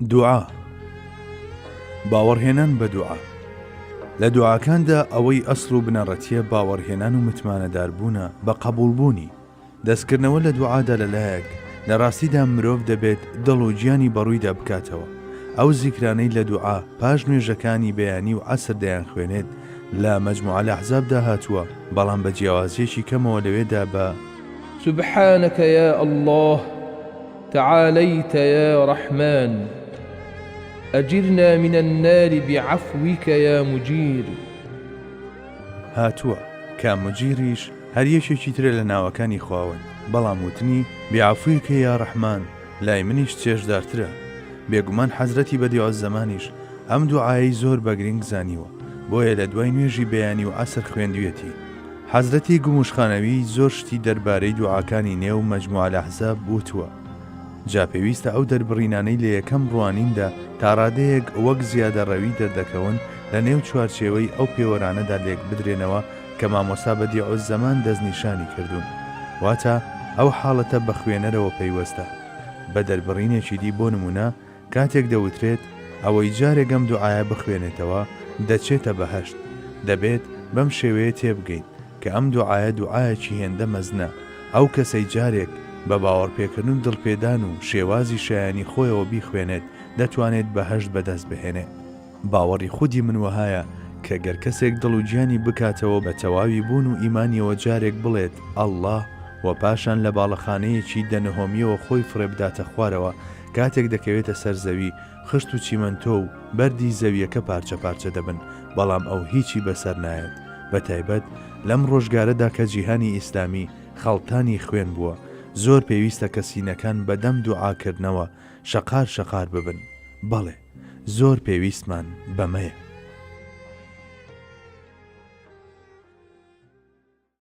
دوعا، باوەڕهێنان بە دوعا. لە دوعاکاندا ئەوەی ئەسڵ و بنەڕەتییە باوەڕهێنان و متمانەداربوونە بە قەبووڵبوونی. دەستکردنەوە لە دوعادا لە لایەک، لە ڕاستیدا مرۆڤ دەبێت دڵ و گیانی بەڕوویدا بکاتەوە. ئەو زیکرانەی لە دوعا پاش نوێژەکانی بەیانی و عەسر دەیانخوێنێت لە مجموعە الاحزاب دا هاتووە، بەڵام بە جیاوازییەکی کەمەوە لەوێدا بە. سبحانک یا اللە تعالیت یا رحمان اجرنا من النار بعفوک یا مجیر. هاتووە، کە مجیریش هەر یەکێکی ترە لە ناوەکانی خواوەند، بەڵام وتنی، بعفوک یا رحمان، لای منیش چێژدارترە. بێگومان حەزرەتی بەدیعوززەمانیش ئەم دوعایەی زۆر بە گرنگ زانیوە، بۆیە لە دوای نوێژی بەیانی و عەسر خوێندویەتی. حەزرەتی گوموشخانەوی زۆر شتی دەربارەی دوعاکانی نێو مجموعە الاحزاب وتووە. جا پێویستە ئەو دەربڕینانەی لە یەکەم ڕوانیندا تا ڕادەیەک وەک زیادەڕەوی دەردەکەون لە نێو چوارچێوەی ئەو پێوەرانەدا لێکبدرێنەوە کە مامۆستا بەدیعوززەمان دەستنیشانی کردوون. واتە ئەو حاڵەتە بە خوێنەرەوە پەیوەستە. بە دەربڕینێکی دی بۆ نموونە کاتێک دەوترێت ئەوەی جارێک ئەم دوعایە بخوێنێتەوە دەچێتە بەهەشت، دەبێت بەم شێوەیە تێبگەین کە ئەم دوعایە دوعایەکی هێندە مەزنە ئەو کەسەی جارێک بە باوەڕپێکردن و دڵپێدان و شێوازی شایانی خۆیەوە بیخوێنێت دەتوانێت بەهەشت بەدەست بهێنێ. باوەڕی خودی من وەهایە کە گەر کەسێک دڵ و گیانی بکاتەوە بە تەواوی بوون و ئیمانیەوە جارێک بڵێت، اللە، و پاشان لە باڵەخانەیەکی دە نهۆمیەوە خۆی فڕێبداتە خوارەوە کاتێک دەکەوێتە سەر زەوی خشت و چیمەنتۆ و بەردی زەویەکە پارچە پارچە دەبن بەڵام ئەو هیچی بەسەر نایەت بەتایبەت لەم ڕۆژگارەدا کە جیهانی ئیسلامی خەڵتانی خوێن بووە زۆر پێویستە کە سینەکان بەدەم دوعا کردنەوە شەقار شەقار ببن بەڵێ زۆر پێویستمان بەمەیە.